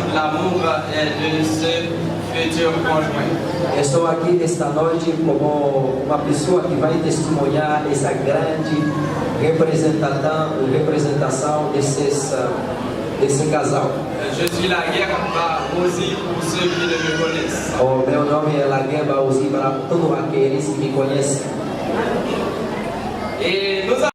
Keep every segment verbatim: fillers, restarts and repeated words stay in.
de l'amour, euh, de ce futur conjoint. Eu estou aqui esta noite como uma pessoa que vai testemunhar essa grande representação, representação desses, ah, desse casal. Je suis Laguerre Barosi pour ceux qui ne me connaissent. O meu nome é Laguerre Barosi para todos aqueles que me conhecem. Et nous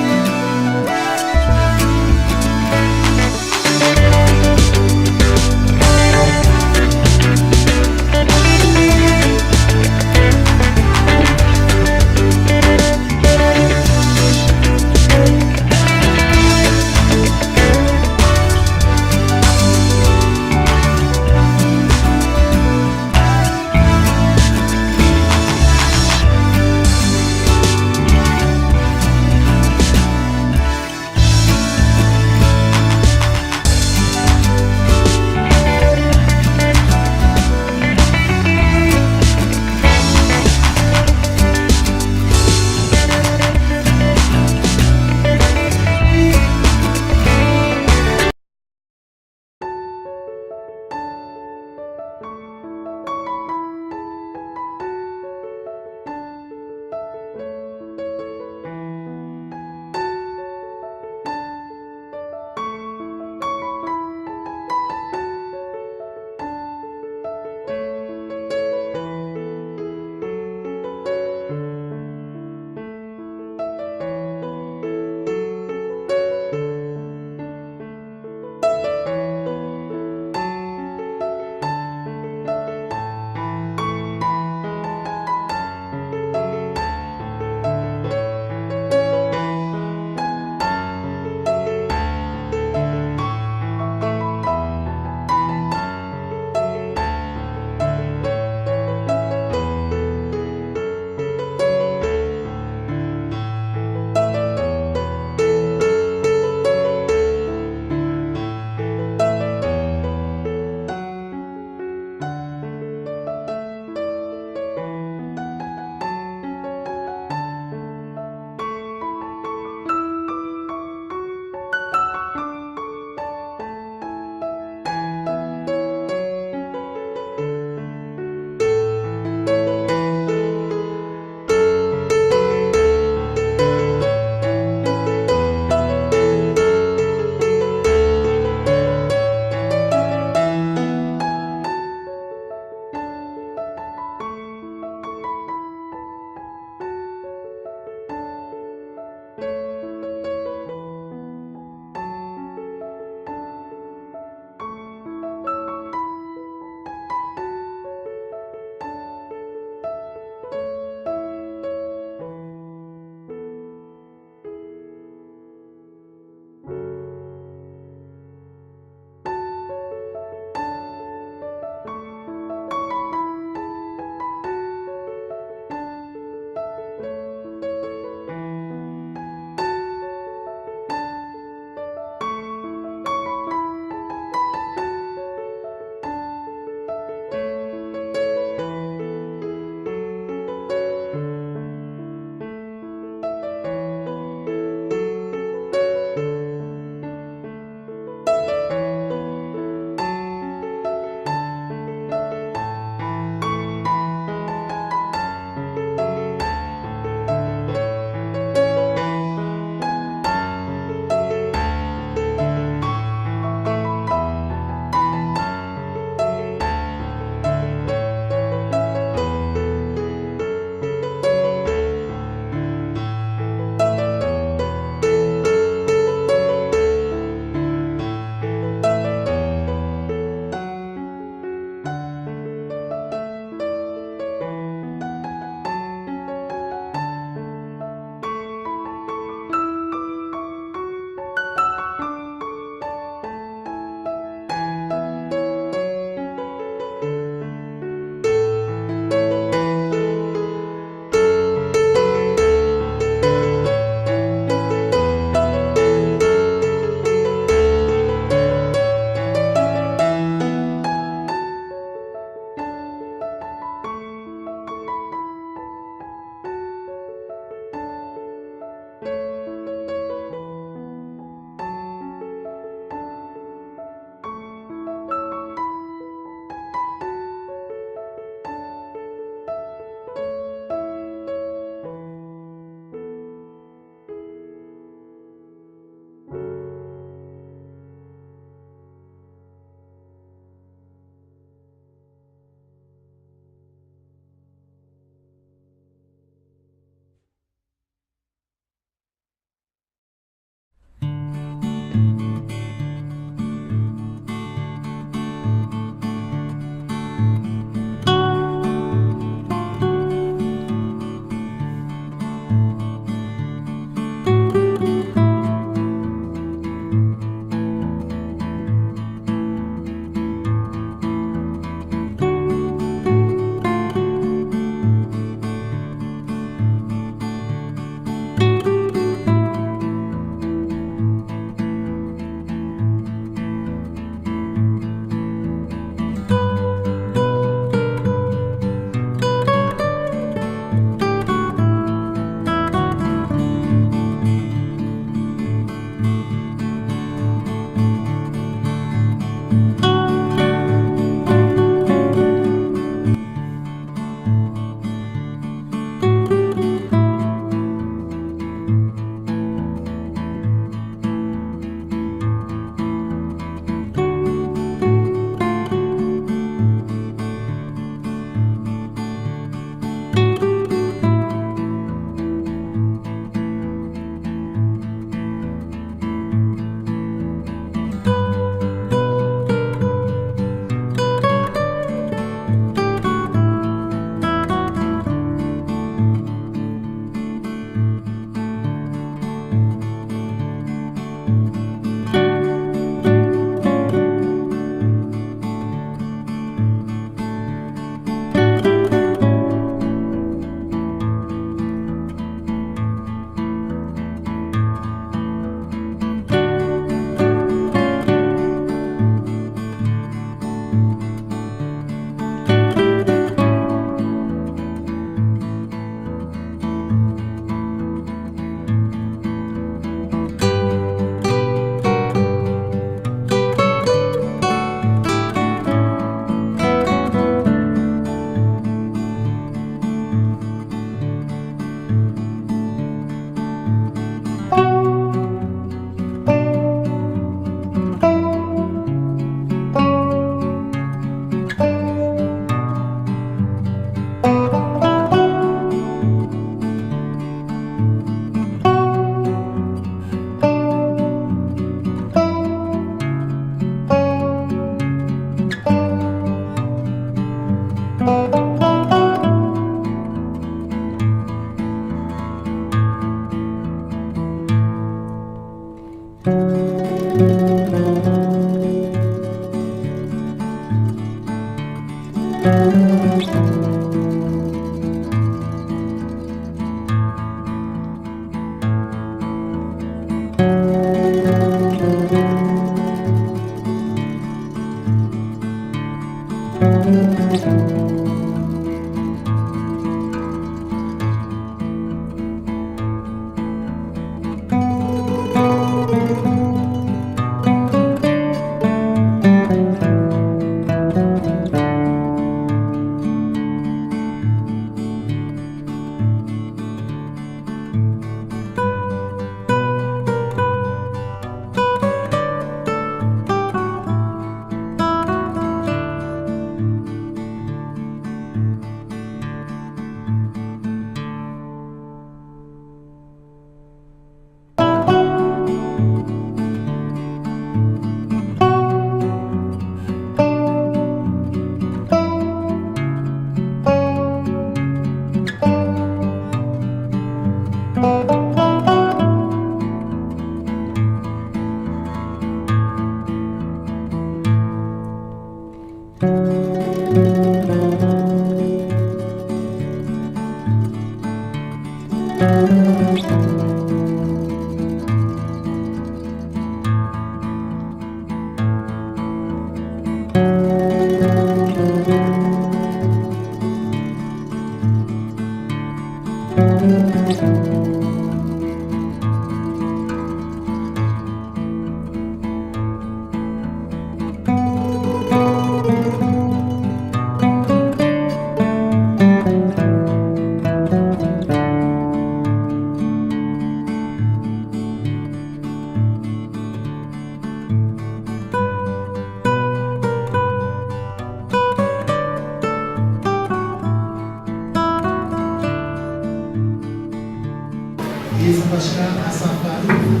Et s'approcha à sa femme,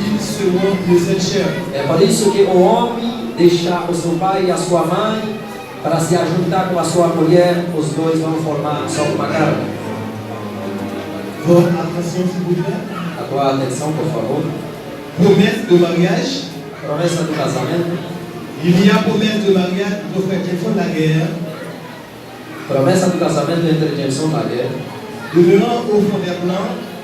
ils seront de cette chair. É por isso que o homem deixa o seu pai e a sua mãe para se ajuntar com a sua mulher, os dois vão formar só uma carne. Votre attention, s'il vous plaît. A tua atenção, por favor. Promesse de mariage. Promessa do casamento. Il y a promesse de mariage entre frère Jameson Laguerre. Promessa do casamento entre Jameson Laguerre. Demeurant au fond des Blancs.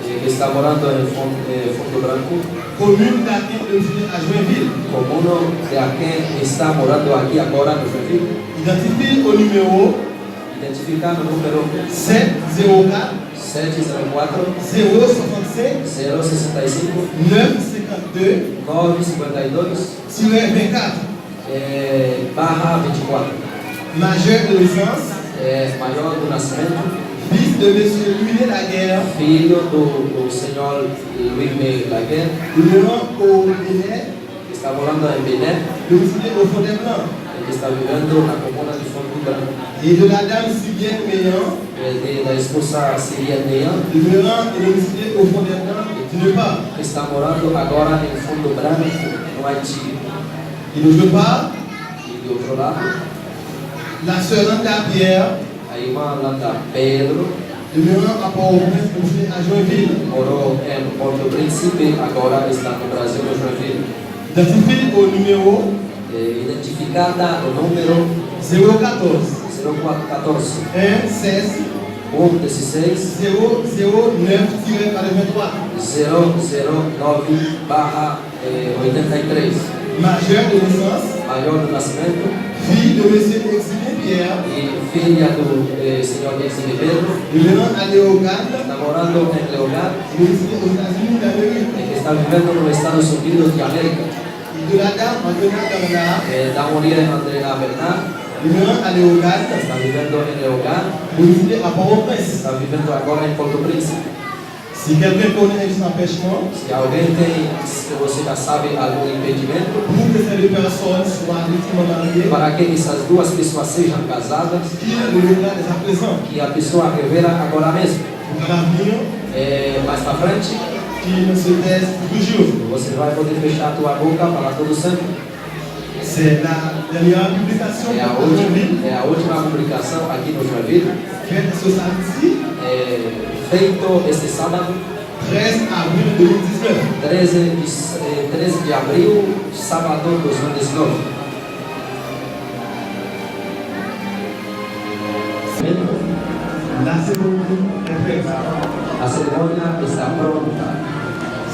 Eh, que está morando em Fon-, eh, Fundo Branco. Commune d'Aken, domicilié à Joinville. Comuna de Aken, está morando aqui agora no Joinville. Identifié au numéro. Identifica no número. Sete zero quatro. Sete zero quatro. Zero sessenta e cinco. Zero sessenta e cinco. Nove cinquenta e dois. Nove cinquenta e dois. Tiret vennkat. É, barra vinte e quatro. Majeur de naissance. É, maior do nascimento. Fils de Monsieur Louis Laguerre. Filho do, do senhor Louis Laguerre. Demeurant au Bénin. Está morando em Benin. Domicilié au fond des Blancs. Ele está vivendo na comuna de Fundo Branco. Et de la dame sirienne Néan. É, de, da esposa siriana Néan. Demeurant et domicilié au fond des Blancs, d'une part. Está morando agora em Fundo Branco, no Haiti. E d'autre part, e do outro lado, la sœur Landa Pierre, a irmã Landa Pedro, demeurant à Port-au-Prince, domicilié à Joinville. Morou em Porto Príncipe, agora está no Brasil, no Joinville. Identifié au numéro, é, identificada no número zero quatorze, zero quatorze, um seis, um dezasseis, zero zero nove tiret quatre-vingt-trois. Zero zero nove barra, é, oitenta e três. Majeur de naissance. Maior do nascimento. Fille de Monsieur Exilé Pierre. E filha do, é, senhor Exilé Pedro. Demeurant à Léogâne. Está morando em Leogâne. Domicilié aux États-Unis d'Amérique. E que está vivendo nos Estados Unidos de América. E de la dame Andréna Bernard. É, da mulher Andréna Bernard. Demeurant à Léogâne. Está vivendo em Leogâne. Domicilié à Port-au-Prince. Está vivendo agora em Porto Príncipe. Si quelqu'un connaît un empêchement, se alguém tem, se você já sabe algum impedimento, pour que ces deux personnes soient légalement mariées, para que essas duas pessoas sejam casadas, qu'il le revela dès à présent, que a pessoa revela agora mesmo. Pour qu'à l'avenir, é, mais pra frente, qu'il ne se taise toujours. Você vai poder fechar a tua boca para todo sempre. C'est la dernière publication. É a última, é a última publicação aqui no Joinville. Faite ce samedi. É, feito este sábado. Treize avril deux mille dix-neuf. Treze de, é, treze de abril, sábado dois mil e dezenove.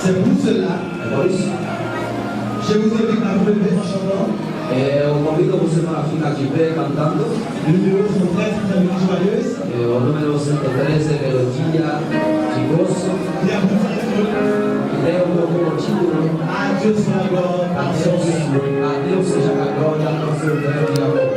C'est pour cela, je vous invite à vous lever en chantant. Eh, os convido a vocês para ficar de pé cantando. Le numéro cent treize, qui s'appelle Joyeuse. Eh, o número cento treze, Melodia de Gozo. E a vous dire que Leo Locomotivo. À Dieu soit la gloire, par Deus, a Deus seja a glória por seu grande amor.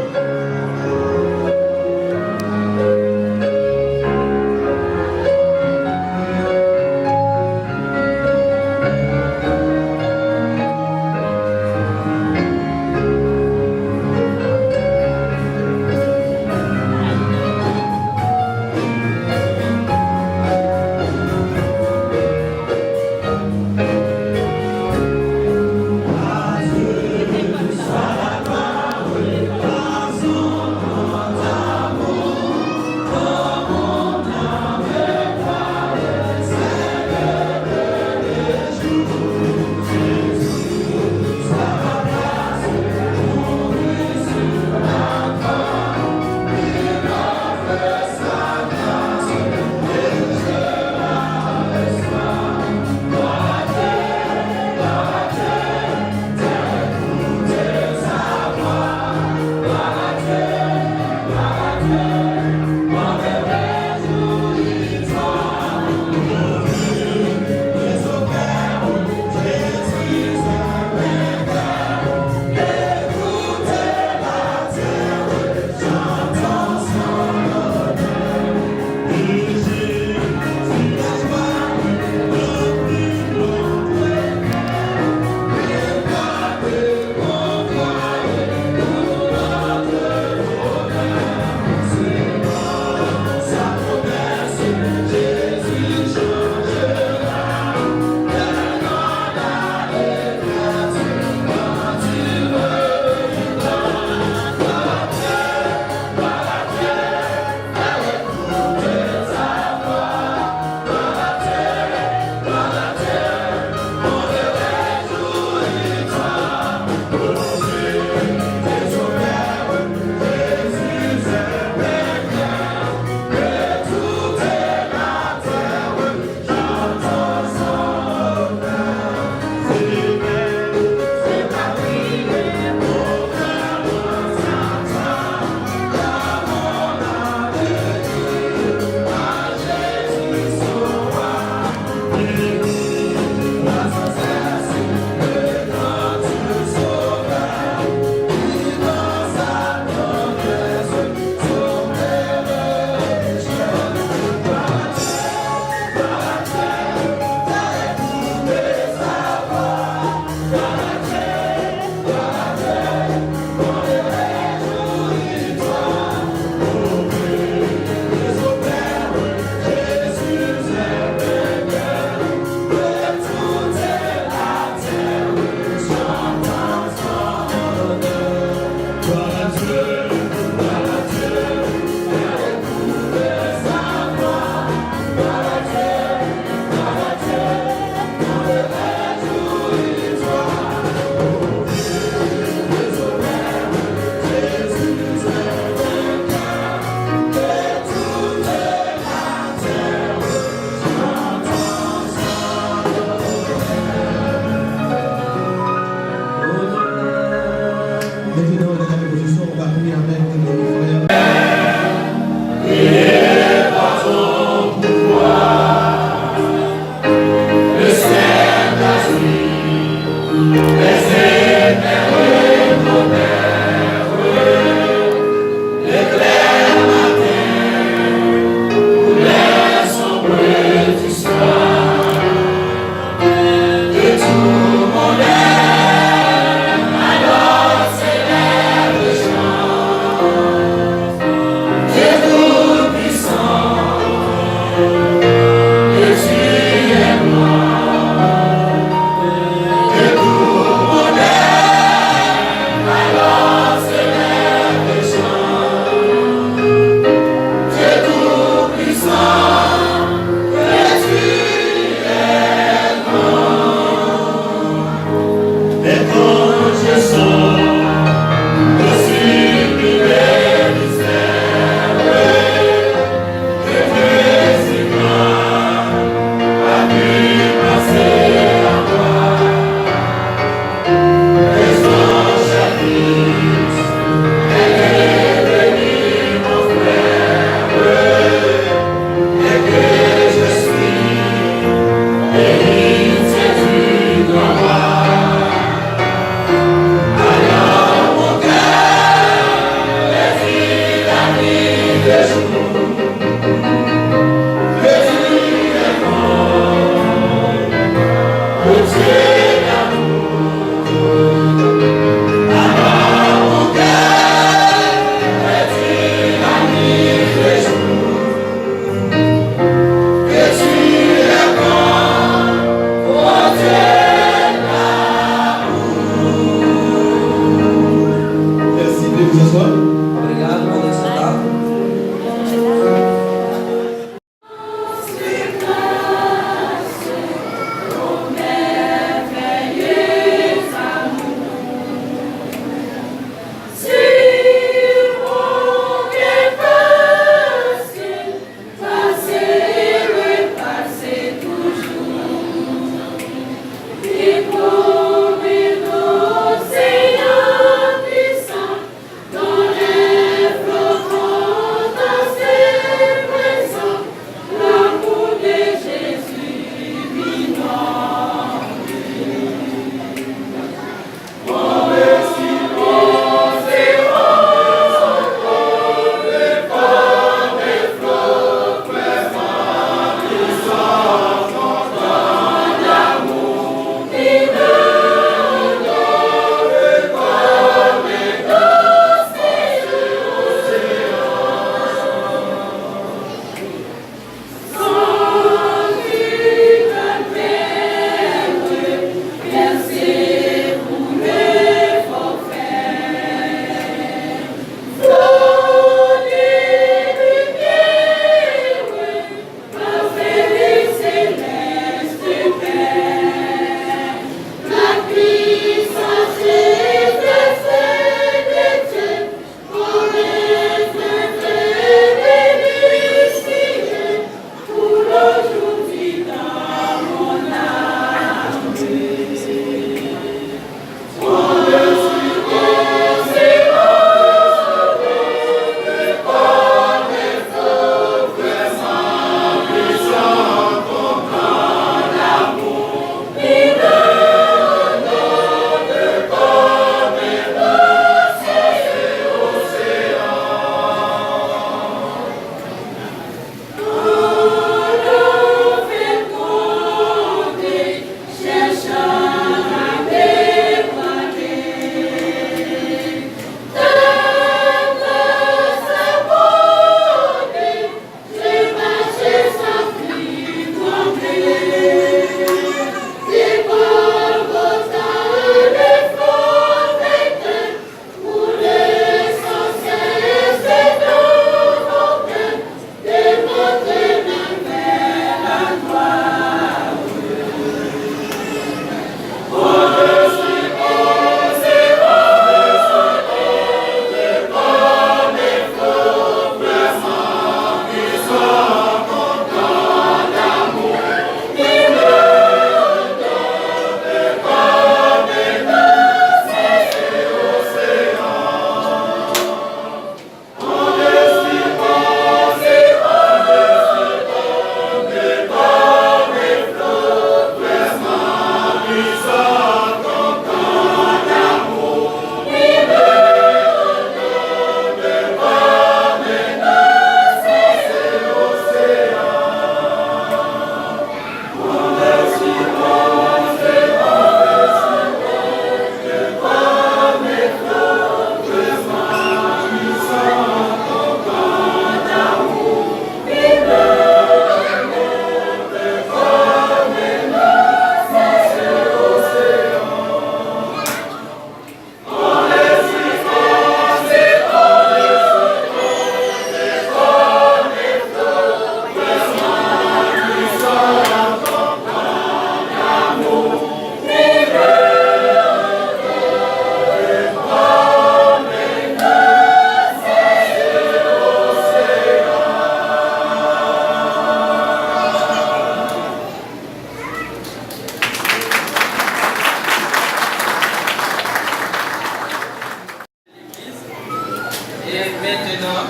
E mentnan,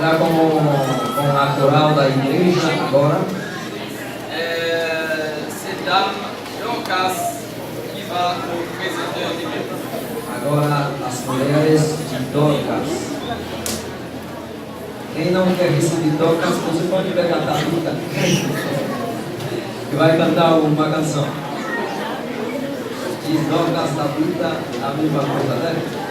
Lá como, com a coral da igreja, agora, eh, se dam Dorcas ki va nou prezante yon nimewo. agora as mulheres de Dorcas. Quem não quer receber Dorcas, você pode pegar a Thalita, que vai cantar uma canção. Diz Dorcas, Thalita, abre uma coisa, né?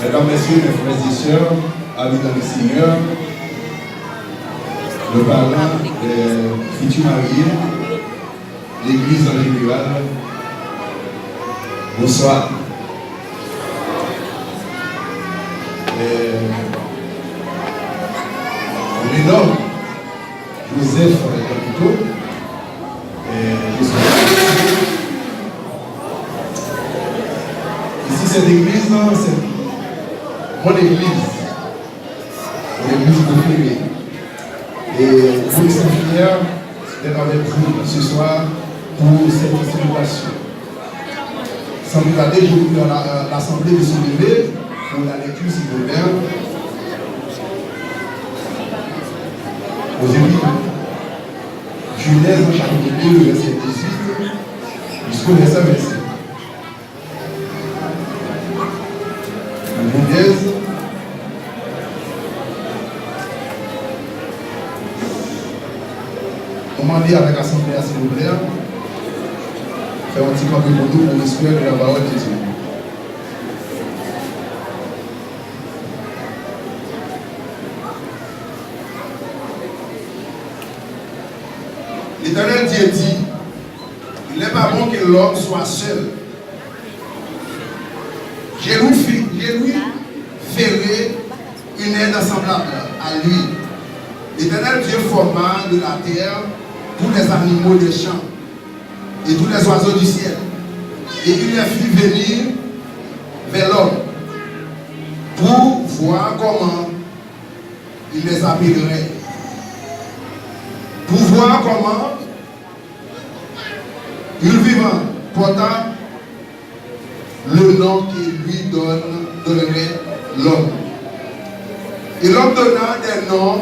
Mesdames, Messieurs, mes frères et sœurs, amis dans le Seigneur, nos parents, les futurs mariés, l'église en général, bonsoir. Euh, on est là. Joseph Capito. Euh, je suis ici, cette église, c'est mon église, mon église préférée. Et je me sens fier d'être avec vous ce soir pour cette célébration. Sans plus tarder, je vous prie à la, à l'assemblée de se lever pour la lecture, s'il vous plaît. Aux Éphésins, Genèse, chapitre deux, le verset dix-huit, jusqu'au verset vingt-sept. Genèse. Nou mande avèk asanble a, silvouplè, fè yon ti kanpe pou nou, pour respect de la parole de Dieu. L'Éternel Dieu dit, il n'est pas bon que l'homme soit seul. Je lui fi-, je lui ferai une aide semblable à lui. L'Éternel Dieu forma de la terre tous les animaux des champs et tous les oiseaux du ciel, et il les fit venir vers l'homme pour voir comment il les appellerait, pour voir comment il vivant porta le nom que lui donne, donnerait l'homme. Et l'homme donna des noms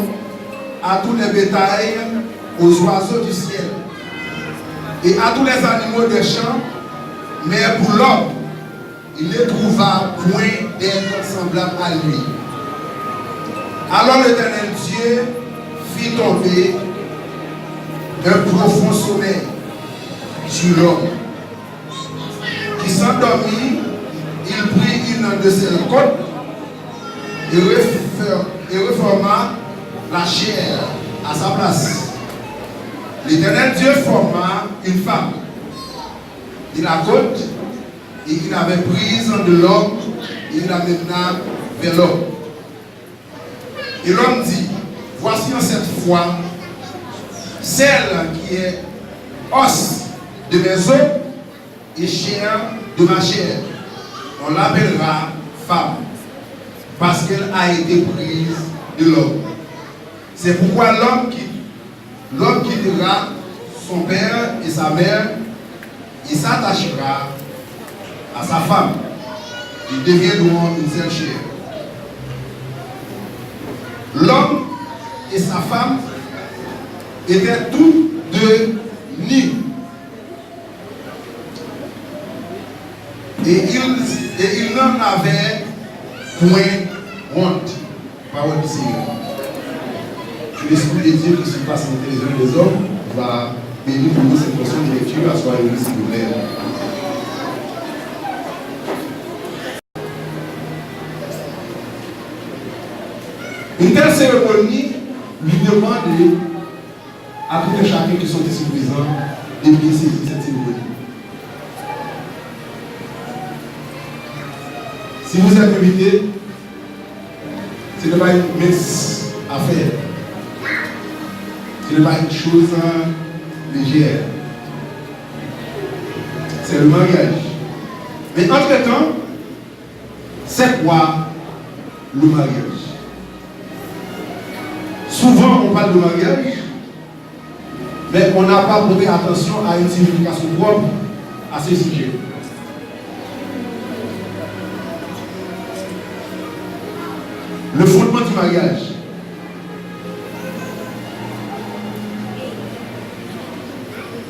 à tous les bétails, aux oiseaux du ciel et à tous les animaux des champs, mais pour l'homme, il ne trouva point d'être semblable à lui. Alors l'Éternel Dieu fit tomber un profond sommeil sur l'homme, qui s'endormit, il prit une de ses côtes et refer-, et reforma la chair à sa place. L'Éternel Dieu forma une femme de la côte, et il avait prise de l'homme, et il l'amena vers l'homme. Et l'homme dit, voici en cette fois, celle qui est os de mes os et chair de ma chair, on l'appellera femme, parce qu'elle a été prise de l'homme. C'est pourquoi l'homme qui, l'homme quittera son père et sa mère et s'attachera à sa femme. Ils deviendront une seule chair. L'homme et sa femme étaient tous deux nus. Et ils, et ils n'en avaient point honte. Parole du Seigneur. Que l'Esprit de Dieu qui surpasse l'intelligence des hommes va bénir pour nous cette portion de lecture à soirée, s'il vous plaît. Une telle cérémonie lui demande à tout un chacun qui sont ici présents de bien saisir cette cérémonie. Si vous êtes invité, ce n'est pas une mince affaire. Ce n'est pas une chose, euh, légère. C'est le mariage. Mais entre-temps, c'est quoi le mariage ? Souvent, on parle de mariage, mais on n'a pas porté attention à une signification propre à ce sujet. Le fondement du mariage.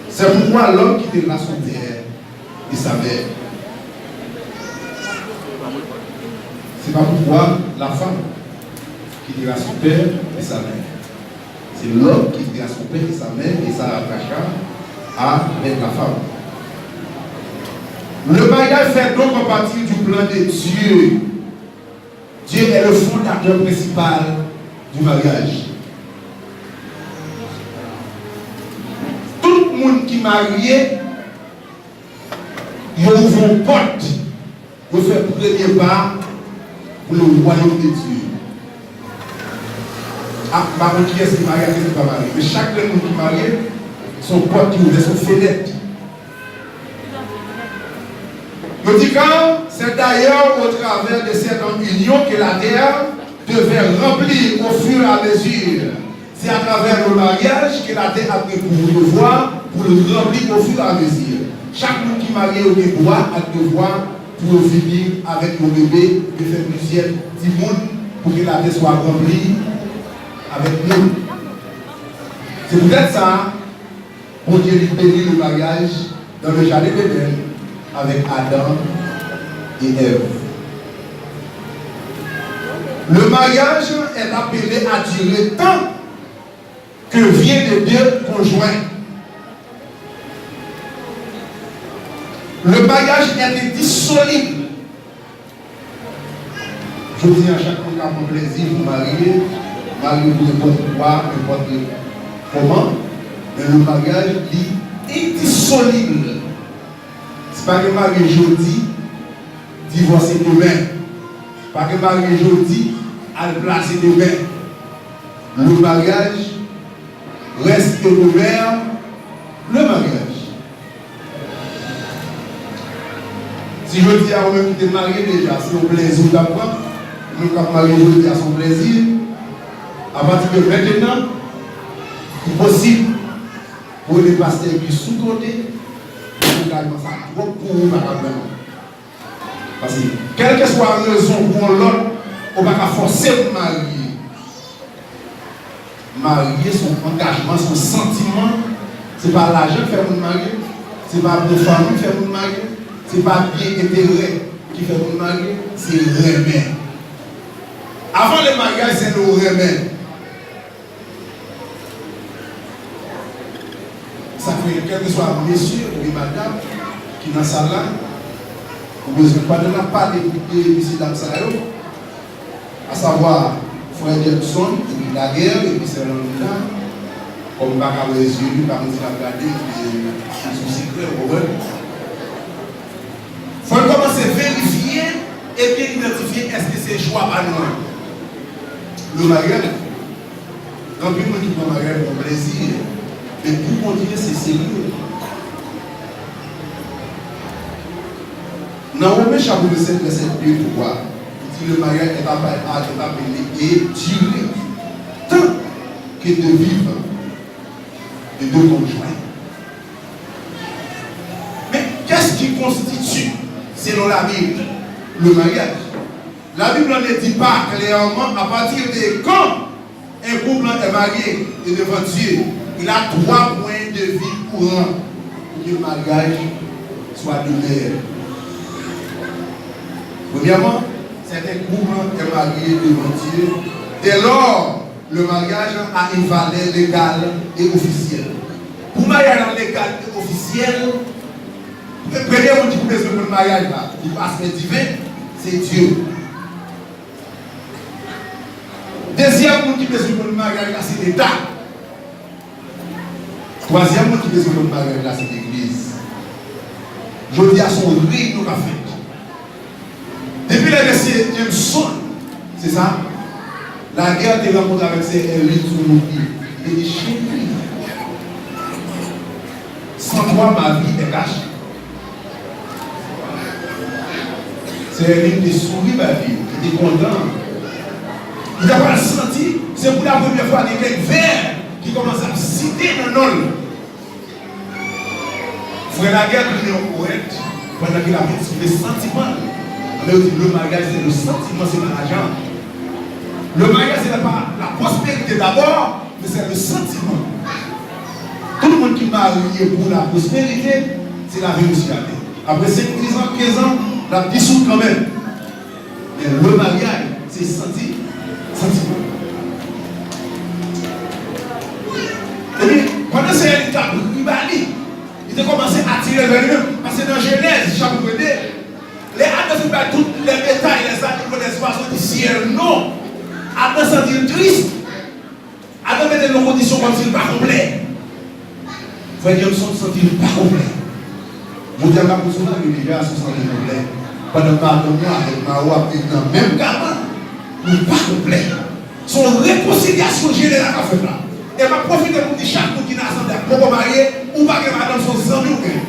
C'est pourquoi l'homme quittera son père et sa mère. C'est pas pourquoi la femme quittera son père et sa mère. C'est l'homme qui quittera son père et sa mère et s'attachera avec la femme. Le mariage fait donc partie du plan de Dieu. Dieu est le fondateur principal du mariage. Tout moun ki marye, yo ouvri yon pòt, yo fè premye pa pou le royaume de Dieu. A, m pa konn kiyès ki marye ak kiyès ki pa marye, men chak grenn moun ki marye, se yon pòt ki ouvè, se yon fenèt. Yo di, car c'est d'ailleurs au travers de cette union que la terre devait remplir au fur et à mesure. Se atravè le maryaj ke latè ap gen pou devwa pou l ranpli au fur et à mesure. Chak moun ki marye yo gen dwa ak devwa pou yo vini avèk yon bebe, yo fè plizyè timoun pou ke latè swa ranpli avèk moun. Se poutèt sa, Bondye li beni le maryaj dans le jardin d'Éden avec Adam et Èv. Le mariage est appelé à durer tant que vient de deux conjoints. Le mariage est indissoluble. Jodi a, chak moun ka pran plezi pou marye, marye pou nenpòt lwa, nenpòt kòman, men le maryaj li endisolib. Si pa gen marye jodi, divòse demen. Pa gen marye jodi, al plase demen. Le maryaj reste demeure le maryaj. Si jodi a ou menm ki te marye deja, se yon plezi ou t ap pran, ou menm k ap marye jodi a, se yon plezi. Apati de mentenan, li posib pou rele pastè epi sou kote, pou gade sa twòp pou ou pa ka pran. Paske, kèlkeswa rezon pou yon lòt, ou pa ka fòse m marye. Marye se yon angajman, se yon santiman. Se pa lajan k fè moun marye, se pa bon fanmi k fè moun marye, se pa byen enterè ki fè moun marye, se renmen. Avant le mariage, c'est le renmen. Sa fè, kèlkeswa mesye oubyen madanm ki nan sal la, ou bezwen, pandan n ap pale de mesye dam sa yo, asavwa frè Jameson, epi Laguerre, epi sè Landrina, kòm m pa ka wè zye li, m pa konn si l ap gade, epi sou sekrè, ou konprann? Fò n kòmanse verifye e byen idantifye èske se chwa pa nou an. Le maryaj, gen anpil moun ki pran maryaj pou plezi, men pou Bondye se serye. Nan Women chapit sèt vèsè de, twa, li di le mariage est appelé, est appelé et duré tant que de vivre de deux conjoints. Men qu'est-ce qui constitue, selon la Bible, le mariage? La Bible ne dit pas clairement à partir de quand un couple est marié et devant Dieu, il a trois points de vue courants pour que le mariage soit de l'heure. Premièrement, c'est un couple est marié devant Dieu dès lors le mariage a une valeur légale et officielle. Pou maryaj la legal e ofisyèl, premye moun ki pou bezwen konn maryaj la, pou aspè diven, se Dye. Dezyèm moun ki bezwen konn maryaj la, se Leta. Twazyèm moun ki bezwen konn maryaj la, se legliz. Jodi a, se yon reyinyon k ap fèt. Depi lè mesye Jameson, se sa, Laguerre te rankontre avèk sè Erwin sou wout li. Li te di, cheri, sans toi ma vie est gâchée. Sè Erwin te souri bay li, li te kontan. Li ta pral santi, se pou la premyè fwa gen kèk vè ki kòmanse ap site nan non l. Frè Laguerre tounen yon powèt pandan ke l ap eksprime santiman l. Anben, yo di, le mariage, c'est le sentiment, se pa lajan. Le mariage, c'est pas la prospérité d'abord, mais c'est le sentiment. Tout moun ki marye pou la prospérité, se lavi yo sou latè. Apre senk, diz an, kenz an, l ap disoud kanmenm. Men le maryaj, se santi, santiman. Epi, pandan Seyè li t ap ri ba li, li te kòmanse atire l vè li menm. Paske nan Jenèz, chapit de, lè Adan bay tout les bétails, les animaux, les oiseaux du ciel. Non. Adan santi l tris. Adan mete l nan kondisyon kòmsi l pa konplè. Frè Johnson santi l pa konplè. Bondye ap ap sou mari li deja sou santi konplè. Pandan madanm ou avèk mari w ap viv nan menm kabann, nou pa konplè. Se yon rekonsilyasyon jeneral k ap fèt la. E m ap pwofite pou m di chak moun ki nan asanble a poko marye, ou pa gen madanm, se yon zanmi w gen.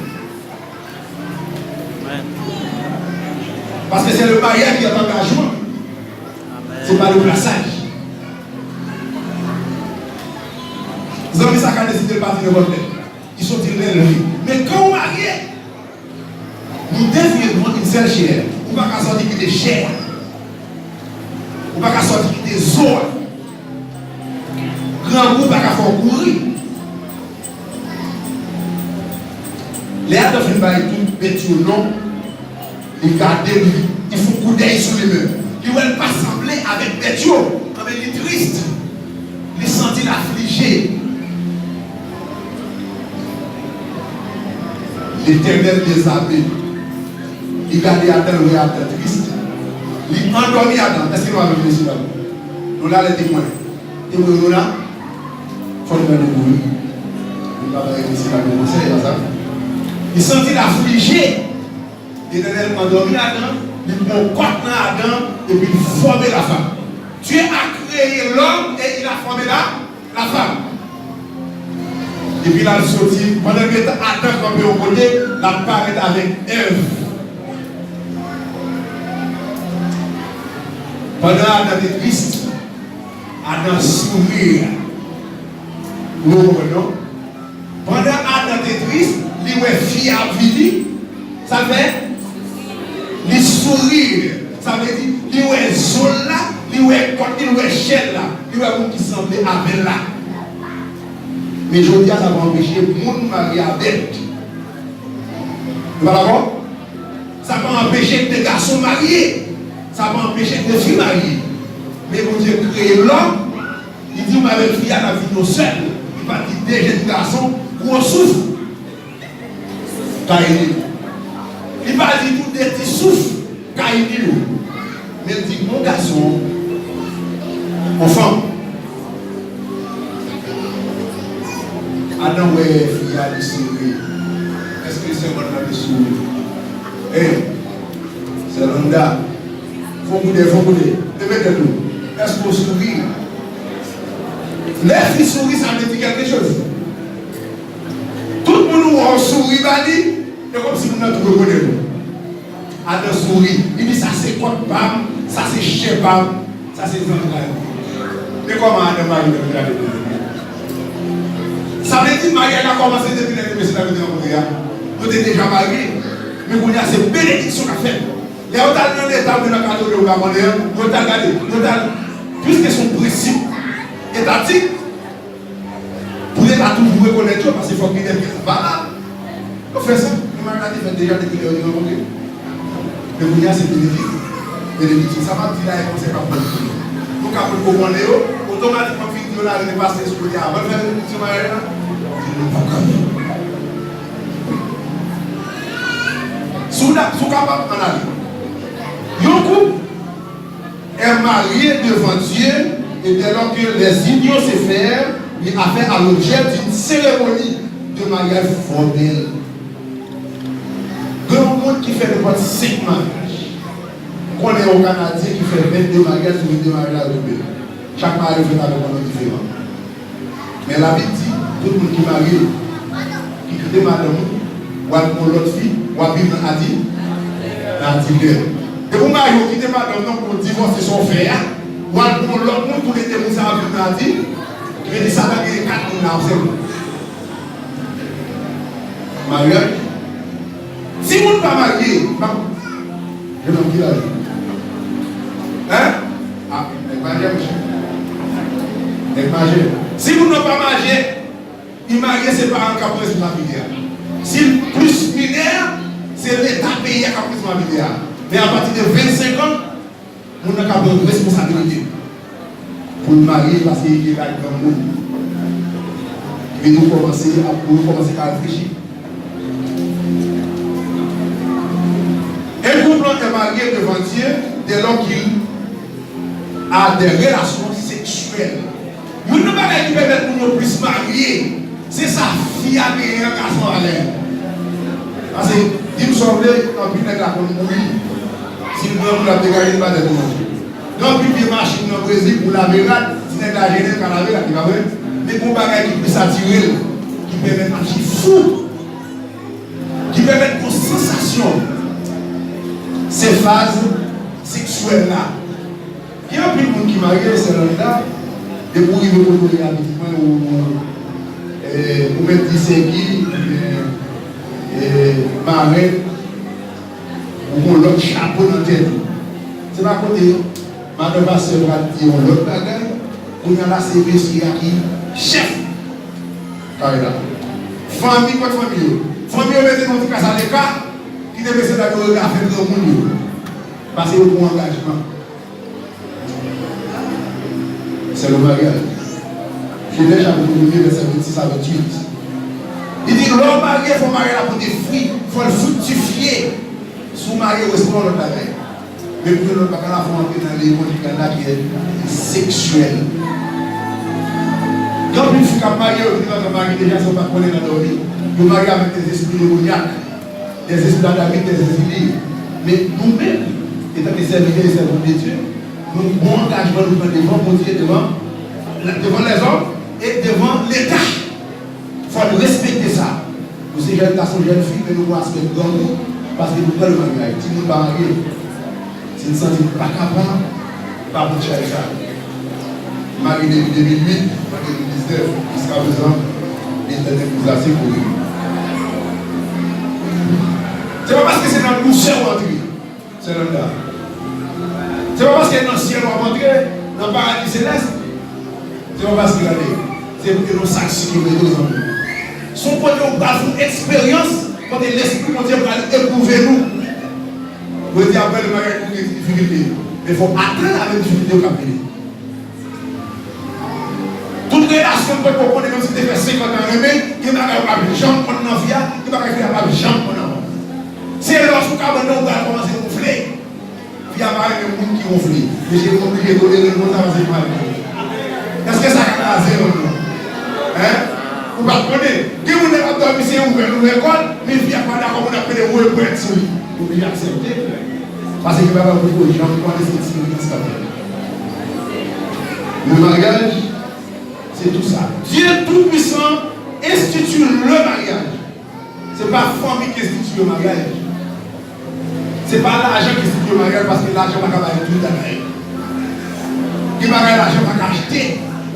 Paske se le mariage ki an angajman. Se pa le plasaj. Zanmi sa ka deside l pati nenpòt lè. Li soti lè l vle. Men kan w marye, nou devyen yon sèl chè. Ou pa ka sòti kite chè a. Ou pa ka sòti kite zo a. Grangou pa ka fè w kouri. Lè Adan fin bay tout bèt yo non, li gade li, li fout koudèy sou li menm. Li wè l pa sanble avèk bèt yo. Anben, li tris. Li santi l aflije. Letènèl dezabe. Li gade Adan, li wè Adan tris. Li andòmi Adan. Èske nou avè m, mesye dam? Nou la, lè temwen. Temwen nou la? Fò n tande nou wi. Nou pa bay mesye dam yo konsèy la sa. Li santi l aflije. Letènèl andòmi Adan, li pran kòd nan Adan, epi l fòme la fam. Dieu a créé l'homme et il a formé la, la femme. Epi l al soti, pandan l mete Adan kanpe yon kote, l ap parèt avèk Èv. Pandan Adan te tris, Adan souri. Ou konprann non? Pandan Adan te tris, li wè fi a ap vini. Sa l fè? Li souri. Sa vle di, li wè zo l la, li wè kòd li, li wè chè l la. Li wè moun ki sanble avè l la. Men jodi a, sa pa anpeche moun marye a bèt. Nou pa dakò? Sa pa anpeche de gason marye. Sa pa anpeche de fi marye. Men Bondye kreye lòm, li di, ou avèk fi a, n ap vin yon sèl. Li pa di de jèn gason, gwo souf, ka ede nou. Li pa di tou de ti souf, ka ede nou. Men l di, yon gason, yon fanm. Adan wè fi a, li souri. Èske sèvant lan te souri? Hey, Sè Landa, fon koudè, fon koudè. Leve tèt ou. Èske w souri? Lè fi souri, sa vle di kèlke choz. Tout moun ou wè w souri ba li, e kòmsi moun nan tou rekonèt ou. Adan souri. Li di, sa se kòd pa m, sa se chè pa m, sa se zantray mwen. Men kòman Adan marye nan gade pou li? Sa vle di maryaj la kòmanse depi lè de mesye sa yo te rankontre a. Yo te deja marye. Men kounye a se benediksyon k ap fèt. Lè yo t al nan leta oubyen nan katedral ou pa konnen an, yo t al gade, yo t al, piske se yon prensip etatik, pou leta toujou rekonèt yo, paske fòk gen de pyès valab. Yo fè sa, men maryaj la te fèt deja depi lè yo te rankontre. Men kounye a se benediksyon. Benediksyon, sa m ap di la e konsèy m ap ban nou. Nou ka konn konprann yo, otomatikman fin di yo la rele pastè sou kote a. Avan l fè benediksyon maryaj la, nou pa kanpe. Si w da-, si w kapab, ann ale. Yon koup est marié devant Dieu, et dès lors que les unions se fèrent, il a fait à l'objet d'une cérémonie de mariage formelle. Gen yon moun ki fè nenpòt senk maryaj. M konnen yon Kanadyen ki fè vennde maryaj, sou vennde maryaj la yo toufe. Chak maryaj yo fèt avèk yon non diferan. Men Labib di, tout moun ki marye, ki kite madanm ou, w al pran yon lòt fi, w ap viv nan adi-, nan adiltè. Depi w marye, w kite madanm nan pou w divòse sa w fè a, w al pran yon lòt moun pou lete moun sa a viv nan adi-, vle di Satan genyen kat moun nan ap sèvi. Maryaj. Si moun pa marye, pa Jennonm ki laj ou? Hein? Ah, nèg majè, monchè. Nèg majè. Si moun nan pa majè, li marye, se paran k ap pran responsabilite a. Si l plis minè, se leta peyi a k ap pran responsabilite a. Men apati de vennsenk an, moun nan ka pran responsabilite l. Pou l marye, paske li te laj granmoun. Epi nou kòmanse ap, nou kòmanse ka reflechi. E koup lan Marye devan Dye dè lò ki a dè relasyon seksyèl. Youn nan bagay ki pèmèt moun yo plis marye, se sa fi a genyen an gason pa genyen. Paske, di m sa w vle, anpil nèg la konn kouri. Si l granmoun ap degaje, li pa tèt manje. Gen anpil vye machin nan Brezil pou lave rad, si nèg la jennen, l ka lave rad, li pa vre? Men gen yon bagay ki plis atire l, ki pèmèt mache fou, ki pèmèt gen yon sansasyon. Se faz seksyèl la. Gen anpil moun ki marye, sè Landa, depi w rive kote w ye a, pitit mwen, ou, ou, eh, ou mèt di sè Gi, oubyen, eh, marenn, ou gon lòt chapo nan tèt ou. Se pa kote madan pastè pral di yon lòt bagay, kounye a la se mesye a ki chèf kay la. Fanmi kot fanmi yo. Fanmi yo mete nan ti klas aleka, kite mesye dam yo rele afè granmoun yo. Paske yo pran angajman. C'est le mariage. Jenèz chapit premye, vèsè vennsis a venntuit. Li di, lè w marye, fò marye la pote fwi, fò l friktifye. Si w marye, w espere yon lòt bagay. Men pou yon lòt bagay la, fò w antre nan leyon konjigal la ki seksyèl. Gen anpil fi k ap marye, yo vin antre mari deja san yo pa t konnen nan dòmi. Yo marye avèk de zespri demonyak. Des esclaves David, des exilés. Men nou menm, etanke sèvitè e sèvant de Dye, nou gon angajman nou pran devan Bondye, devan, devan lèzòm e devan Leta. Fò n respekte sa. Nou se jèn gason, jèn fi, men nou gon aspè granmoun, paske nou pran le maryaj. Timoun pa marye. Si n santi n pa kapab, pa pran chay sa. M marye depi de mil uit, an de mil diznèf, jiskaprezan, Letènèl nou ase kouri. Se pa paske se nan dousè w antre, sè Landa. Se pa paske nan syèl w ap antre, nan paradi selès, Se pa paske gade, se pou te nan sak sikirite zanmi. Se yon kote ou pral fè yon eksperyans, kote Lespri Bondye pral epwouve nou. Bondye ap pèmèt bagay pou gen difikilte. Men fò w atann avèk difikilte yo k ap vini. Tout relasyon nou poko konnen, menm si w te fè senkant an renmen, gen bagay ou p ap janm konn nan vi a, gen bagay fi a p ap janm konn ankò. Se lè w sou kabann nan ou pral kòmanse wonfle. Fi a pa renmen moun ki wonfle. Mesye, nou oblije tolere l konsa paske li pa renmen. Èske sa ka kraze yon nonm? Hein? Ou pa t konnen. Gen moun lè l ap dòmi se ouvè l ouvè kò l, men fi a pa dakò pou l ap mete reprèt sou li. Ou oblije aksepte. Paske gen bagay ou poko janm konnen se eksperyans k ap fèt. Le mariage, c'est tout ça. Dieu Tout-Puissant institue le mariage. Se pa fanmi ki enstitiye maryaj. Se pa lajan ki enstitiye maryaj, paske lajan pa ka bay tout bagay. Gen bagay lajan pa ka achte.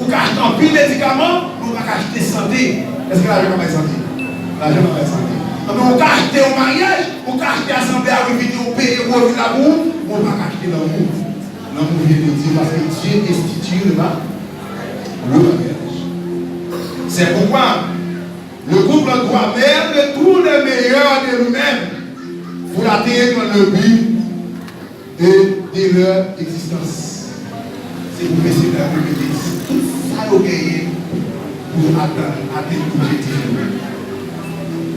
Ou ka achte anpil medikaman, men ou pa ka achte sante. Èske lajan ka bay sante? Lajan pa bay sante. Anben, ou ka achte yon maryaj, ou ka achte asanble a, envite yo, peye gwo vil la pou ou, men ou pa ka achte lanmou. Lanmou vyen de Dye, paske Dye enstitiye le ma-, le maryaj. C'est pourquoi Le couple doit mettre tout le meilleur de lui-même pour atteindre le but de, de leur existence. Se pou mesye dam yo mete tout sa yo genyen pou yo atann, atenn objektif yo.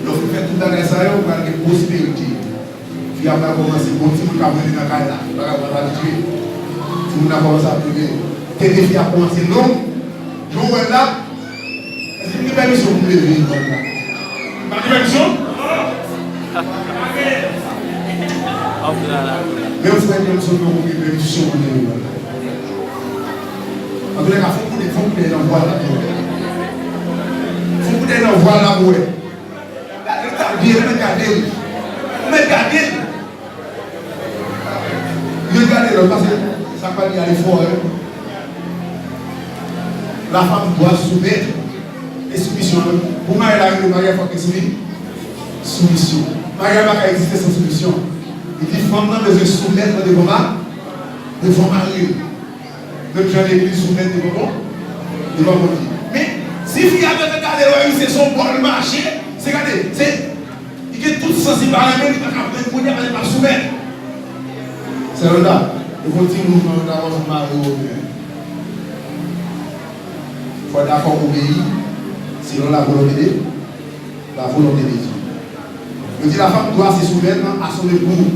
Lè w fin fè tout bagay sa yo, ou pral gen pwosperite. Fi a pral kòmanse, bon, timoun k ap rele nan kay la, bagay w ap abitye. Timoun nan kòmanse ap rele. Tete fi a kòmanse long. Jan w wè l la, èske m gen pèmisyon pou m leve yon la? M pa gen pèmisyon? Menm frè James, ou gen pèmisyon pou leve yon la. Antoulèka, fò m koute, fò m koute nan vwal la pou wè. Fò m koute nan vwal la pou wè. Gade l, gade l, ou mèt gade l. Ou mèt gade l. Ou mèt gade l, paske sa pa li ale fò, hein. La femme doit soumettre. E soumisyon an, pou maryaj la rive, maryaj fòk gen soumi-, soumisyon. Maryaj pa ka egziste san soumisyon. Li di fanm nan bezwen soumèt nan devan ma-, devan mari l. Menm jan legliz soumèt devan bon, devan Bondye. Men, si fi a gentan gade l, wè misye se yon bòl mache, se gade, se, li gen tout sans, li pa renmen, li pa ka plenn kounye a, li pa soumèt. Sè Landa, yo fè yon ti mouvman, yo ta wè mari yo byen. Fò dakò obeyi selon la volonte de, la volonte de Dye. Yo di la femme doit se soumettre à son époux.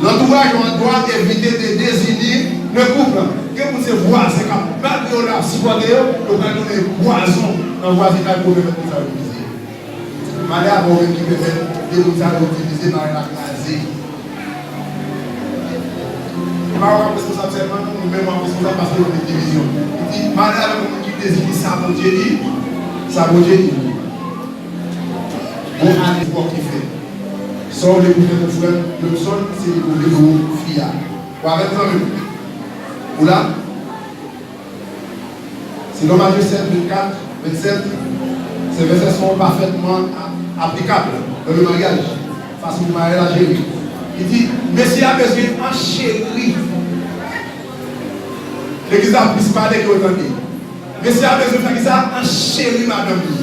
L'entourage a droit éviter de désunir le couple. Gen moun se vwazen k ap, malgre yo la ap sipòte yo, yo pral tounen pwazon nan vwazinaj pou pèmèt moun sa yo divize. Malè a pa ou menm ki pèmèt de moun sa yo divize, maryaj la kraze. E pa w ap responsab sèlman, non, nou menm w ap responsab paske nou gen divizyon. Li di, malè avèk yon moun ki dezini sa Bondye di, sa Bondye di. Bon, ale, bon, ki fè. Sa w vle pou fè pou frè Johnson, se li pou vle pou fi a. Ou avè m, zanmi m? Ou la? Selon Matye sèt, vennkat, vennsèt, se vèsè sa yo pafètman a-, aplikab nan le maryaj, fason pou maryaj la jere. Li di, mesye a bezwen ancheri. Legliz la plis pale ke yo tande. Mesye a bezwen fè kisa? Ancheri madanm li.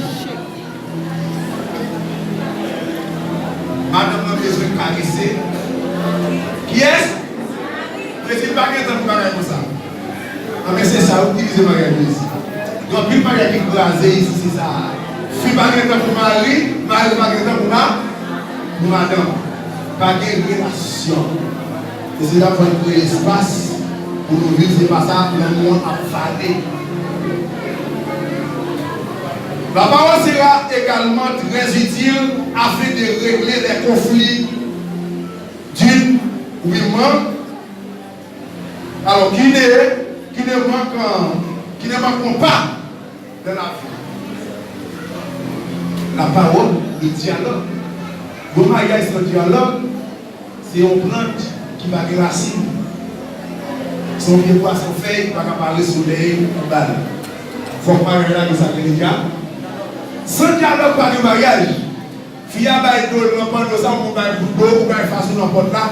Madanm nan bezwen karese. Kiyès? Mezanmi, pa gen tan pou bagay konsa. Anben, se sa yo ki divize maryaj yo isi. Gen anpil maryaj ki kraze isi, se sa. Fi pa gen tan pou mari, mari pa gen tan pou ma-, pou madanm. Pa gen relasyon. E se la pou n kreye espas pou nou viv, se pa sa, lanmou an ap fane. La parole sera également très utile afin de régler les conflits d'une ou bien manque, alors, qui ne, qui ne manque, qui ne manqueront pas dans la vie. La parole, le dialogue. Yon maryaj san dyalòg, se yon plant ki pa gen rasin. Se yon vye bwa san fèy ki pa ka pare solèy anba l. Fòk maryaj la gen sa ki gen dyalòg. San dyalòg pa gen maryaj. Fi a bay do l nan panno sa, ou bay gout dlo, ou bay fas ou nan pòt la,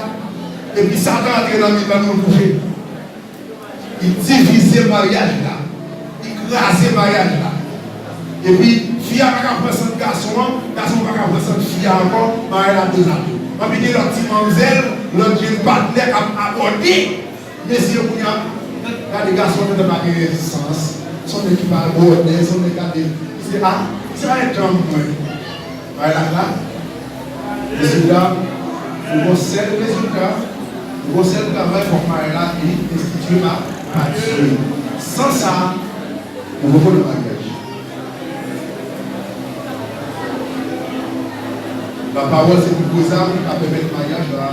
epi Satan antre nan mit la, nou kouche. Li divize maryaj la. Li kraze maryaj la. Epi, fi a pa ka pran sant gason an, gason an pa ka pran sant fi a ankò, maryaj la dezato. Anpi gen lòt ti manmzèl, lòt jenn patnè k ap abòde mesye yo kounye a. Gade gason an gentan pa gen sans, se yon nèg ki pa abòde, se yon nèg gade, se a, se pa yon janm mwen. Maryaj la, mezanmi, pou yon sèl rezilta, pou yon sèl travay, fòk maryaj la li enstitiye pa, pa Dye. San sa, nou poko nan maryaj. Lapawòl se pi gwo zam k ap pèmèt maryaj la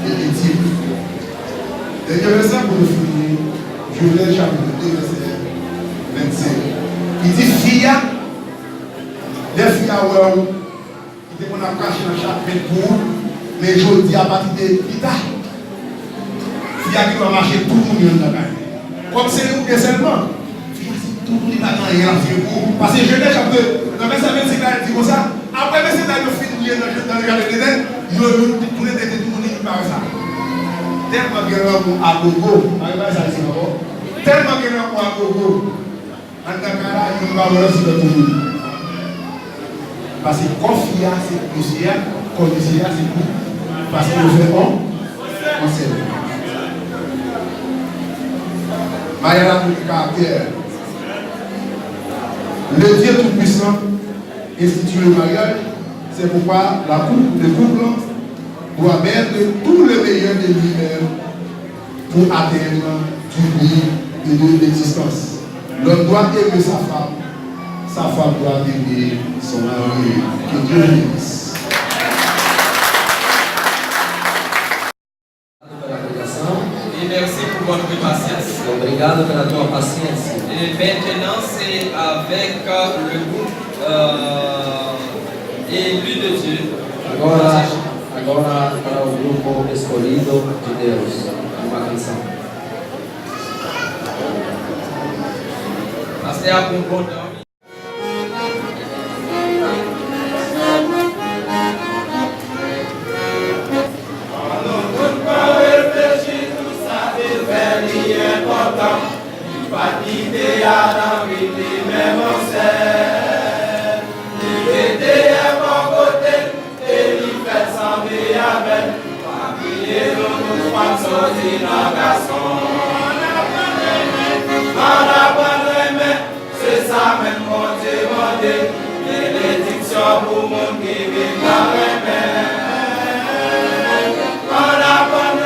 enstitiye. Dènye vèsè pou nou fini, Jewèl chapit de vèsè vennsenk. Li di fi a, lè fi a wè w, li te konn ap kache nan chapit pou ou, men jodi a, apati de pita, fi a gen dwa mache toutouni anndan kay li. Kòm se ou de sèlman, fi a se toutouni, pa gen anyen l ap fè pou ou. Paske Jenèz chapit de, nan vèsè vennsenk la, li di konsa, apre mesye sa yo fin lye nan, nan jaden Edenn, yo, yo, toulede te toutouni, youn pa wè sa. Tèlman gen lanmou agogo, pa gen bagay sa isit ankò. Tèlman gen lanmou agogo. Anndan kay la, youn pa wè lòt, se lòt toujou. Paske kò fi a se mesye a, kò mesye a se pou. Paske yo fè on, on sèl. Maryaj la pou gen karaktè. Le Dieu Tout-Puissant institue le mariage, c'est pourquoi la couple, le couple doit mettre tout le meilleur de lui-même pour atteindre du but et de l'existence. L'homme doit aimer sa femme, sa femme doit aimer son mari. Que Dieu vous bénisse. Pela pregação. E mersi pou votre patience. Obrigado pela tua paciência. E maintenant, c'est avec, euh, le groupe, euh, Élu de Dieu. Agora, agora para o grupo escolhido de Deus, uma canção. Pastè a pran bon tan. An nou tout pran reflechi, tou sa te fè li enpòtan. Li pa t kite Adan rit li menm ansèt. Li mete Èv bò kote l e li fè l sanble avè l. Pa bliye nou, nou pa t soti nan gason. Ann aprann renmen, ann aprann renmen. Se sa menm Bondye mande, benediksyon pou moun ki vin nan renmen. Ann aprann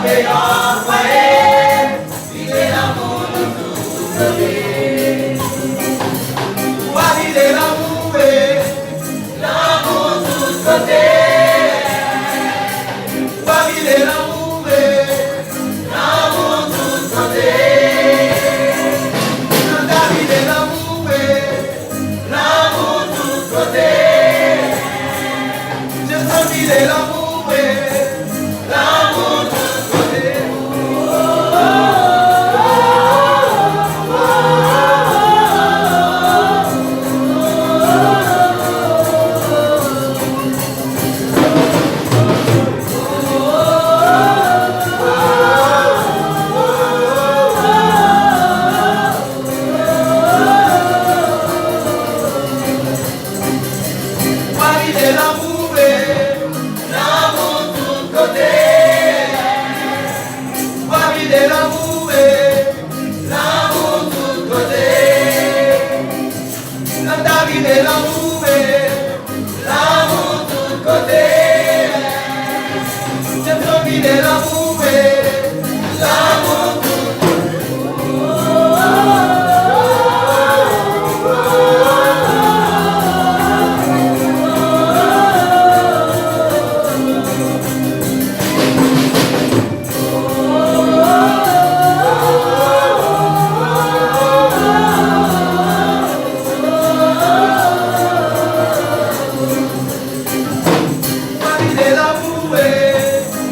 Yo kwè, vide lanmou nou tout kote. Ou pa vide lanmou, e, lanmou tout kote. Ou pa vide lanmou, e, lanmou tout kote. Nou ta vide lanmou, e, lanmou tout kote. Jesò vide lanmou, e, lanmou tout kote. Ou pa vide lanmou, e, lanmou tout kote. Ou pa vide lanmou, e, lanmou tout kote. Nan ta vide lanmou, e, lanmou tout kote. Jesò vide lanmou, e, lanmou tout kote. Ou pa vide lanmou, e,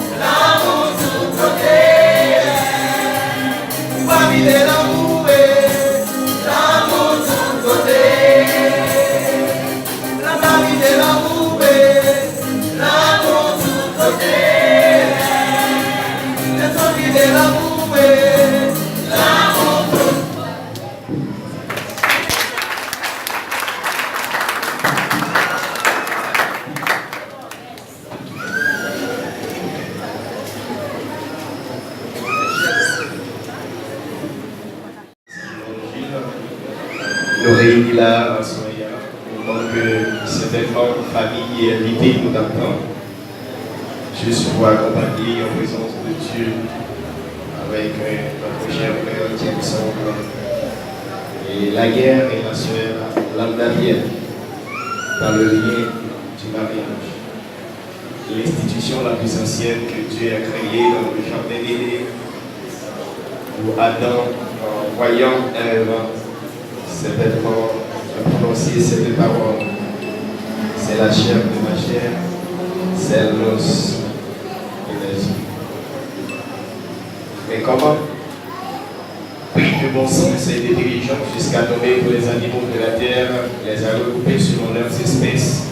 lanmou tout kote. Ou pa vide lanmou, e, lanmou tout kote. Nan ta vide lanmou, e, lanmou tout kote. Jesò vide lanmou, e, lanmou tout kote. Nou reyini la aswè a, moman ke sètènman fanmi ki envite nou t ap tann, jis pou akonpanye an prezans de Dye avèk, euh, notre cher frère Jameson et la guerre et la sœur Lambda Pierre dans le lien du mariage. L'institution la plus ancienne que Dieu a créée dans le jardin d'Éden, où Adam, en voyant Ève, certainement a prononcé cette parole, c'est la chair de ma chair, c'est l'os de mes os. Mais comment pris de bon sens et de diligence jusqu'à nommer tous les animaux de la terre, les a regroupés selon leurs espèces.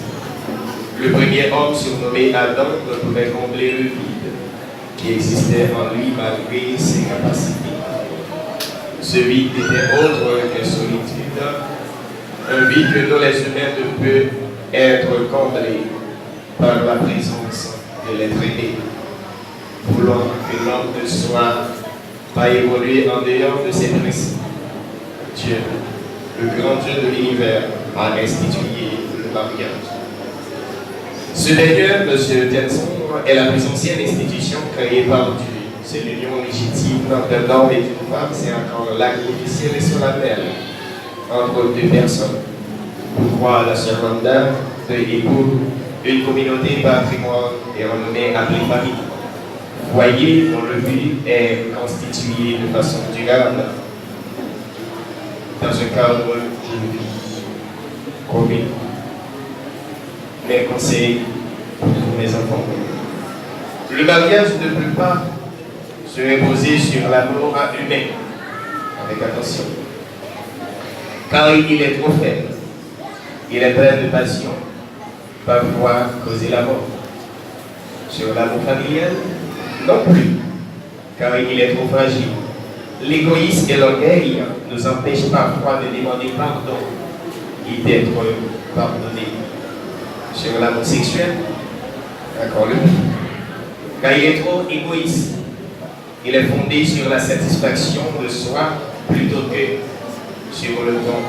Le premier homme, surnommé Adam, ne pouvait combler le vide qui existait en lui malgré ses capacités. Ce vide n'était autre que solitude, un vide que nous les humains ne peut être comblé par la présence de l'être aimé. Vouloir que l'homme ne soit pas évoluer en dehors de ses principes. Dieu, le grand Dieu de l'univers, a institué le mariage. Ce dernier, monsieur Tenson, est la plus ancienne institution créée par Dieu. C'est l'union légitime d'un homme et d'une femme, c'est encore l'acte officiel et solennel entre deux personnes. Pourquoi la sœur Wanda, deux époux, une communauté, patrimoine et renommée appelée famille. Foyer dont le but est constitué de façon durable dans un cadre de vie commune. Mes conseils pour tous mes enfants. Le mariage ne peut pas se reposer sur l'amour humain. Avec attention. Car il est trop faible. Il est plein de passion. Parfois causer la mort. Sur l'amour familial, non plus, car il est trop fragile. L'égoïsme et l'orgueil nous empêchent parfois de demander pardon et d'être pardonnés. Sur l'amour sexuel, encore le pire, car il est trop égoïste. Il est fondé sur la satisfaction de soi plutôt que sur le don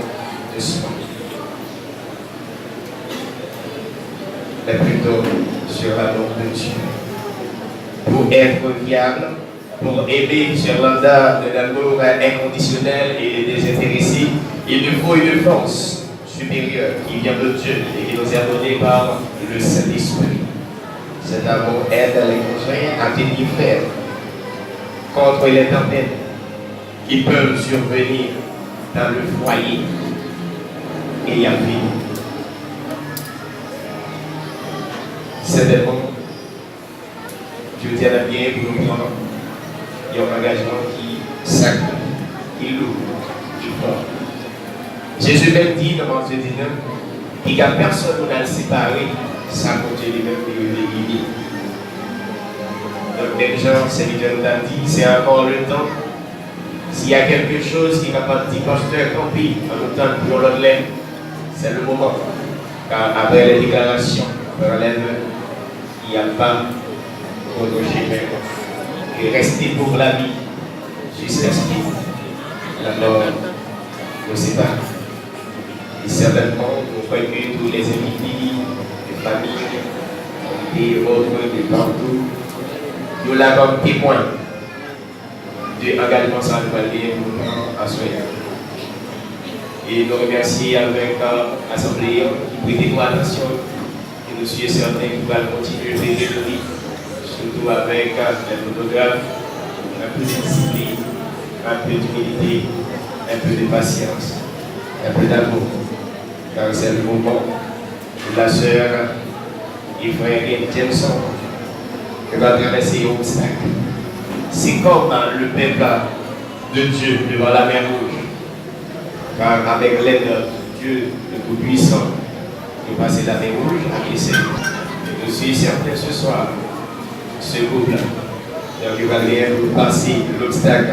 de soi, mais plutôt sur l'amour de Dieu. Pour être viable, Pour aimer Gerlanda de l'amour inconditionnel et désintéressé, il nous faut une force supérieure qui vient de Dieu et qui nous est donnée par le Saint-Esprit. Cet amour aide les conjoints à tenir ferme contre les tempêtes qui peuvent survenir dans le foyer et y a vie. Sètènman, jodi a n ap genyen pou nou pran yon angajman ki sakre, ki lou, ki fò. Jezi menm di nan Matye diznèf, piga pèsonn moun al separe sa Bondye li menm li rele ini. Donk, menm jan sèvitè nou t ap di, se ankò le tan. Si y a quelque chose ki kapab di pastè kanpe, ann nou tann pou yon lòt lè, c'est le moment. Car après les déclarations, après l'enlèvement, il n'y a pas d'autre chemin que rester pour la vie jusqu'à ce que la mort nous sépare. E sètènman, nou kwè ke tou lèzenvite, de fanmi, de òt, de patou, yo la kòm temwen de angajman sa a nou pral genyen pou nou pran aswè a. E nou remèsye avèk, euh, asanble an ki prete nou atansyon. E nou si e sèten ki pral kontinye veye pou li, sitou avèk, euh, lè fotograf, un peu de discipline, un peu d'humilité, un peu de patience, un peu d'amour. Car c'est le moment où la sœur et frère Jameson va traverser un obstacle. C'est comme, euh, le peuple de Dieu devant la mer Rouge. Car avec l'aide de Dieu le Tout-Puissant, nou pase la mer Rouge a pye sèk. E nou si sèten se swa, se koup la, donk, yo pral genyen pou pase lobstak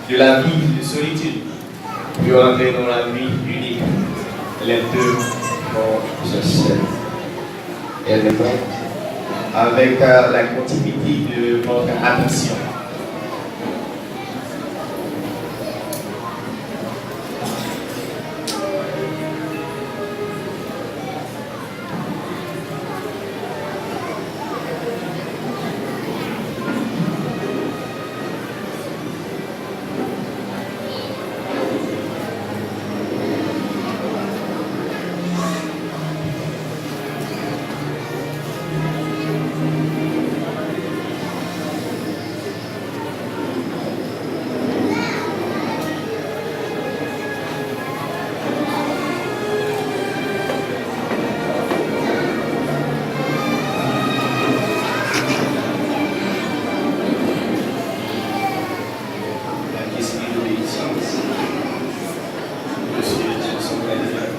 de la vie de solitude, pou yo antre nan la vie unique. Les deux vont se serrer. Et maintenant, avec, euh, la continuité de votre attention. Mesye Jameson Daniel,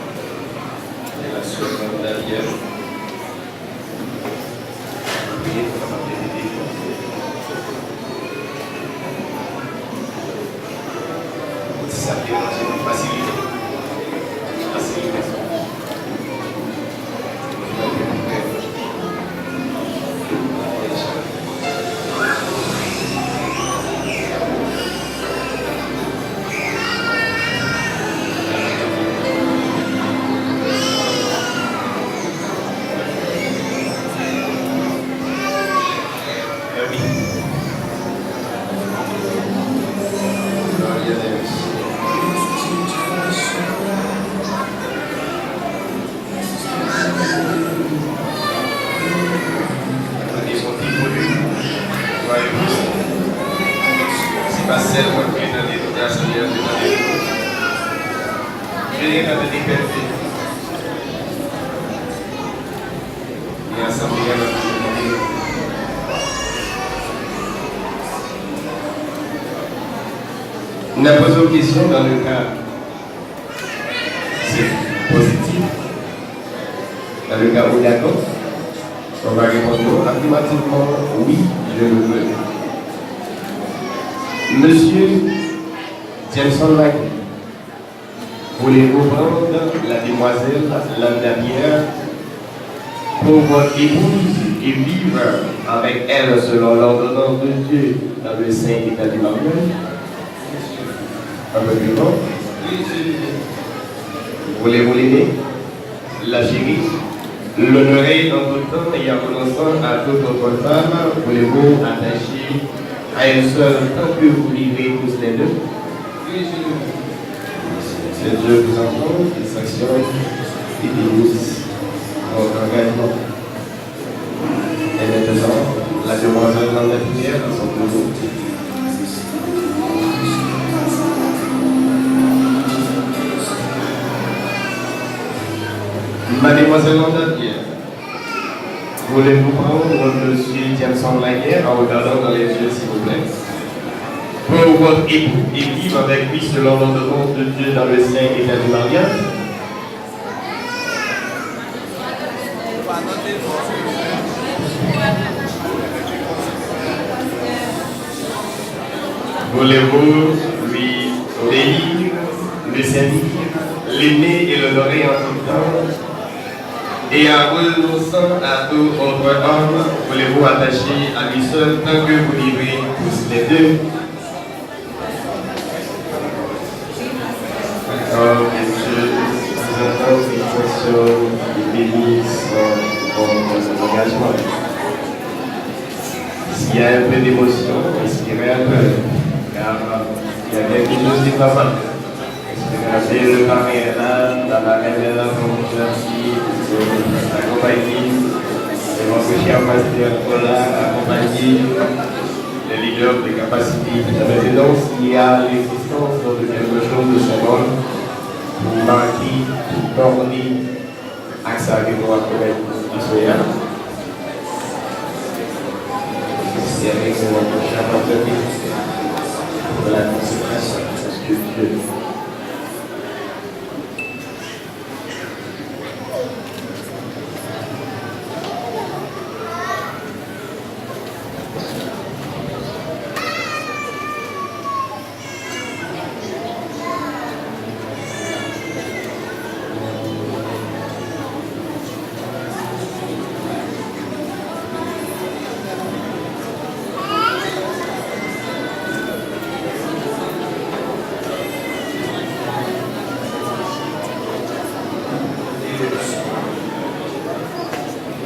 de la Seconde Daniel. Priye pou kapab devite. Pou ti sa ki manje, pou fasilite. Fasilite. Se pa sèl mwen ki tande nou, Senyè, ki tande nou. Veye nan tande pèp li. E asanble a nan tande nou. N ap poze w kesyon dans le cas c'est positif. Dans le cas où d'accord, on va répondre non, affirmativement, oui, je le veux. Monsieur Jameson Maguy, voulez-vous prendre la demoiselle Landa Pierre pour votre épouse et vivre avec elle selon l'ordonnance de Dieu dans le saint état du mariage? Avec le nom. Voulez-vous l'aimer, la chérir, l'honorer en tout temps et en renonçant à toute autre femme? Voulez-vous attacher À elle seule, tant que vous vivrez, tous les deux. C'est Dieu vous entend, il sanctionne, il bénisse votre engagement. Et maintenant, la demoiselle Landa Pierre à son tour. Mademoiselle Landa Pierre, voulez-vous prendre Monsieur Jameson Laguerre en regardant dans les yeux, s'il vous plaît, pour votre époux et vivre avec lui selon l'ordonnance de Dieu dans le saint état du mariage? Voulez-vous lui obéir, le servir, l'aimer et l'honorer en tout temps? Et en renonçant à tout autre homme, voulez-vous attacher à lui seul tant que vous vivrez tous les deux? D'accord, messieurs, nous attendons une question de bénisse, euh, pour notre engagement. S'il y a un peu d'émotion, respirez un peu, car il y a quelque chose qui ne va pas. Respirez un peu, le parrain est là, la marraine est là, pour vous remercier, pour vous accompagner. Et mon cher pasteur Nicolas accompagné les leaders de capacité. Maintenant, s'il y a l'existence de quelque chose de symbole pour marquer, pour borner ak sa ke nou ap komèt aswè a. Sèvi nou an pou chak antrepriz, pou la konsekrasyon, paske Dye.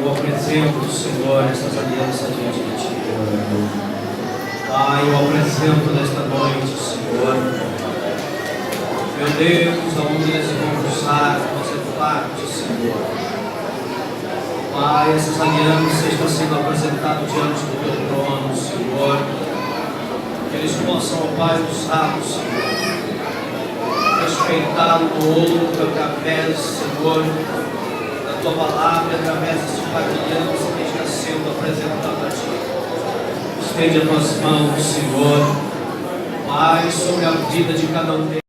Eu apresento, Senhor, essas alianças diante de Ti. Pai, eu apresento nesta noite, Senhor, meu Deus, aonde eles vão usar, fazer parte, Senhor. Pai, essas alianças estão sendo apresentadas diante do teu trono, Senhor. Que eles possam, ó Pai, usá-los, Senhor. Respeitar um ao outro através, Senhor, da tua palavra, através dessa aliança que está sendo apresentada a ti. Estende as tuas mãos, Senhor. Pai, sobre a vida de cada um deles.